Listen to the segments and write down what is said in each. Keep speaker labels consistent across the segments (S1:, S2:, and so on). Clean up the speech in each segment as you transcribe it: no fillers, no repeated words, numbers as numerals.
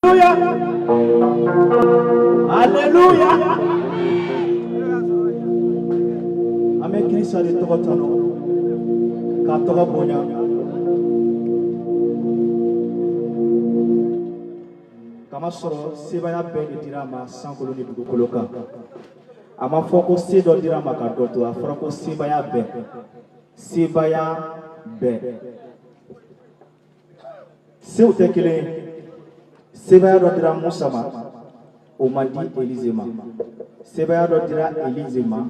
S1: Alléluia. Alléluia. An bɛ Kirisa de tɔgɔ tanu k'a tɔgɔ bonya. Kamasɔrɔ sebaaya bɛɛ de dira a ma sankolo ni dugukolo kan. A ma fɔ ko se dɔ dira a ma ka dɔ to, a fɔra ko sebaaya bɛɛ. Sebaaya bɛɛ. Sew tɛ kelen ye. Sebaaya dɔ dira Musa ma, o ma di Elize ma. Sebaaya dɔ dira Elize ma,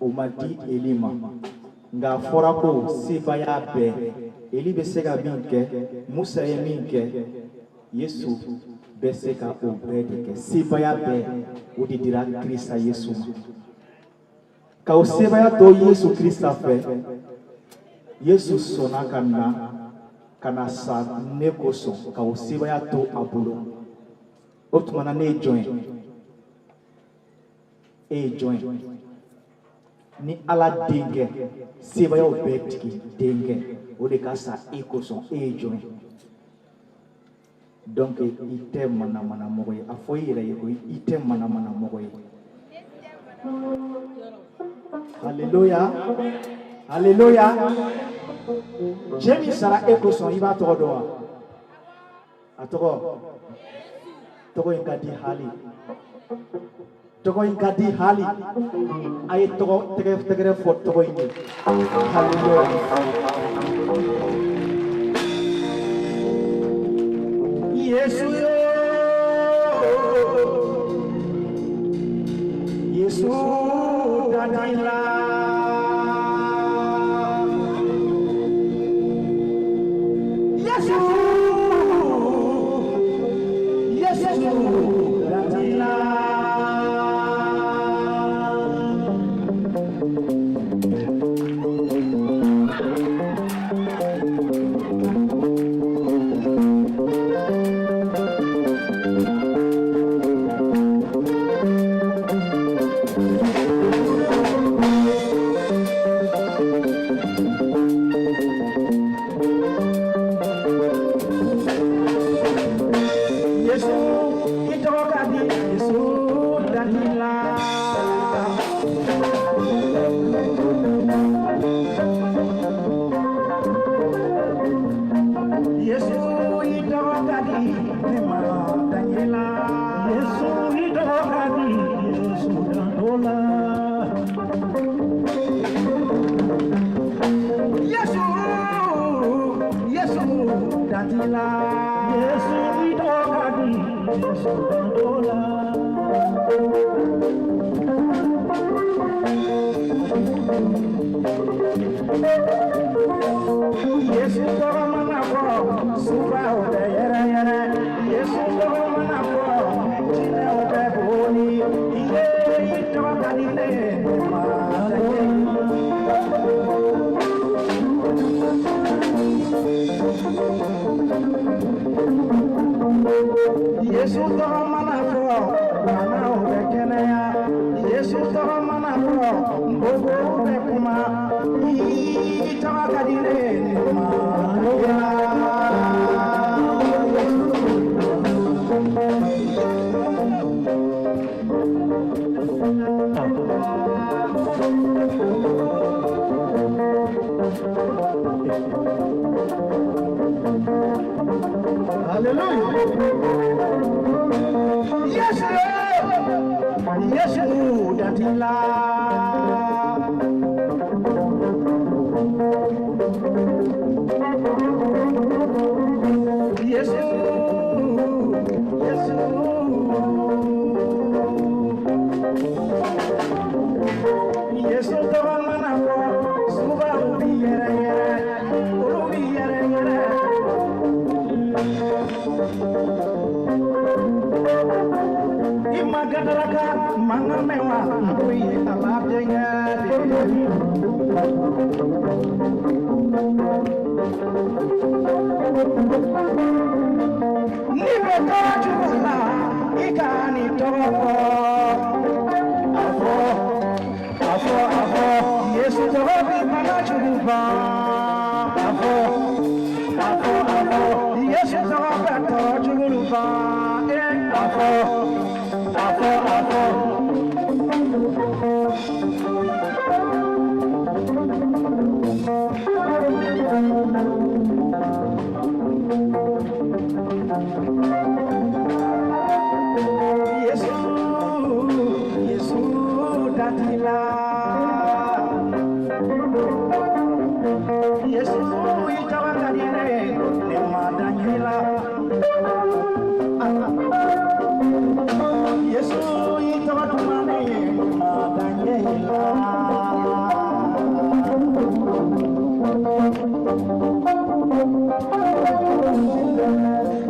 S1: o ma di Eli ma. Nka a fɔra ko sebaaya bɛɛ. Eli bɛ se ka min kɛ, Musa ye min kɛ, Yesu bɛ se ka o bɛɛ de kɛ. Sebaaya bɛɛ, o de dira Kirisa Yesu ma. Ka o sebaaya to Yesu Kirisa fɛ, Yesu sɔnna ka na ka na sa ne kosɔn, ka o sebaaya to a bolo. O tuma na, ne ye jɔn ye? E ye jɔn ye? Ni Ala denkɛ, sebayaw bɛɛ tigi denkɛ, o de ka sa e kosɔn, e ye jɔn ye? Donc i tɛ manamana mɔgɔ ye. A fɔ i yɛrɛ ye ko i tɛ manamana mɔgɔ ye. Alléluia, alléluia. Cɛ min sara e kosɔn, i b'a tɔgɔ dɔn wa? A tɔgɔ, tɔgɔ in ka di hali, tɔgɔ in ka di hali. A ye tɔgɔ tɛgɛ tɛgɛrɛ fɔ tɔgɔ in ye. Alléluia. Yesu yo, Yesu dadila. Yesu, Yesu dadila. Yesu i tɔgɔ ka di, Yesu dadila. Yesu i tɔgɔ ka di, ne ma daɲɛla. Yesu i tɔgɔ ka di, Yesu dantola. Yesu, Yesu dadila. Yesu i tɔgɔ ka di, Yesu dantola. Yesu tɔgɔ mana fɔ, subaw bɛ yɛrɛ yɛrɛ. Yesu tɔgɔ mana fɔ, jinɛw bɛ boli. Iye, i tɔgɔ ka di ne ma. Yesu tɔgɔ mana fɔ, banaw bɛ kɛnɛya. Yesu tɔgɔ mana fɔ, npogow bɛ kuma. I tɔgɔ ka di ne ma. Alléluia. Yesu, Yesu dadila. Yesu, Yesu. Yesu tɔgɔ mana fɔ, subaw bi yɛrɛ yɛrɛ, olu bi yɛrɛ yɛrɛ. I ma gadaraka mankan mɛn wa? O ye Ala denkɛ de ye. N'i bɛ tɔɔrɔ jugu la, i ka nin tɔgɔ fɔ. A fɔ, a fɔ, a fɔ, Yesu tɔgɔ bɛ bana jugu ban. A fɔ, a fɔ, a fɔ, Yesu tɔgɔ bɛ tɔɔrɔ jugu ban. A fɔ, a fɔ, a fɔ. Yesu, Yesu datila. Yesu i tɔgɔ ka di ne ye, ne ma dan i la. Yesu i tɔgɔ duman ne ye, ne ma dan i la.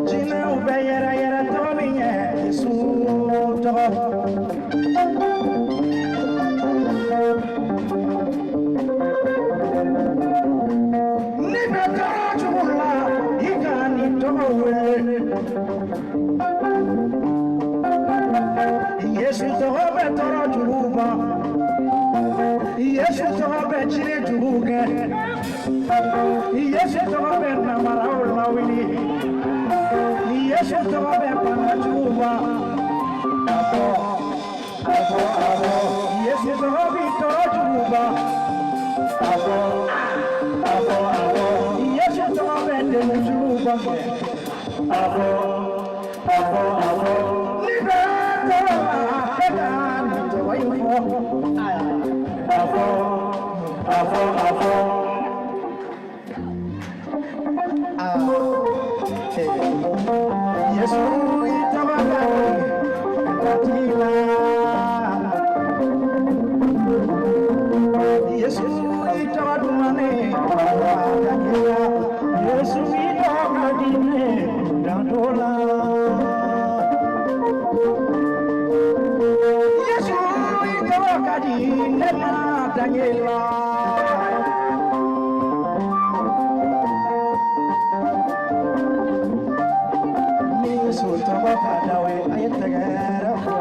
S1: Jinɛw bɛ yɛrɛ yɛrɛ tɔgɔ min ye, Yesu tɔgɔ. N'i bɛ tɔɔrɔ jugu la, i ka nin tɔgɔ wele. Yesu tɔgɔ bɛ tɔɔrɔ jugu ban. Yesu tɔgɔ bɛ jinɛ jugu gɛn. Yesu tɔgɔ bɛ namaraw lawuli. Yesu tɔgɔ bɛ bana jugu ban. A fɔ, a fɔ, a fɔ. Yesu tɔgɔ bi tɔɔrɔ jugu ban. A fɔ, a fɔ, a fɔ. Yesu tɔgɔ bɛ degun jugu ban. A fɔ, a fɔ, a fɔ. N'i bɛ tɔɔrɔ la, e ka nin tɔgɔ in fɔ. A fɔ, a fɔ, a fɔ. Yesu i tɔgɔ ka di matigi la. Yesu i tɔgɔ duman ne ye, Yesu i tɔgɔ ka di ne dan t'o la. Yesu i tɔgɔ ka di ne ma dan ye la. Ni Yesu tɔgɔ ka d'aw ye, a ye tɛgɛrɛ fɔ.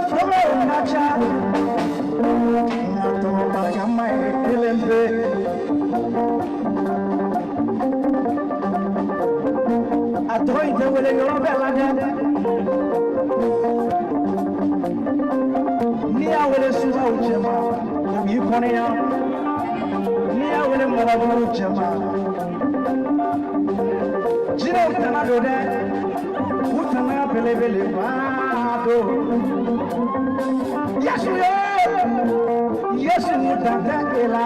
S1: Tɔgɔw ka ca, nka tɔgɔ barikama ye kelen pe. A tɔgɔ in tɛ wele yɔrɔ bɛɛ la dɛ. N'i y'a wele subaw cɛma, u b'i kɔnɔya. N'i y'a wele mɔgɔjuguw cɛma, jinɛw tana don dɛ, u tana belebeleba don. Yesu ye, Yesu dan tɛ e la.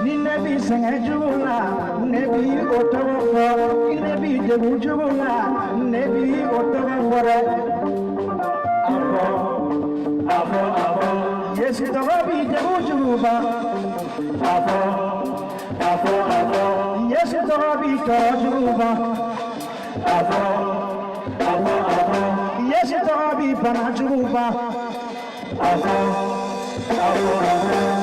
S1: Ni ne bi sɛgɛn jugu la, ne bi o tɔgɔ fɔ. Ni ne bi degun jugu la, ne bi o tɔgɔ fɔ dɛ. A fɔ, a fɔ, a fɔ. Yesu tɔgɔ bi degun jugu ban. A fɔ, a fɔ, a fɔ. Yesu tɔgɔ bi tɔɔrɔ jugu ban. A fɔ, a fɔ, a fɔ. Yesu tɔgɔ bi bana jugu ban. A fɔ, a fɔ, a fɔ.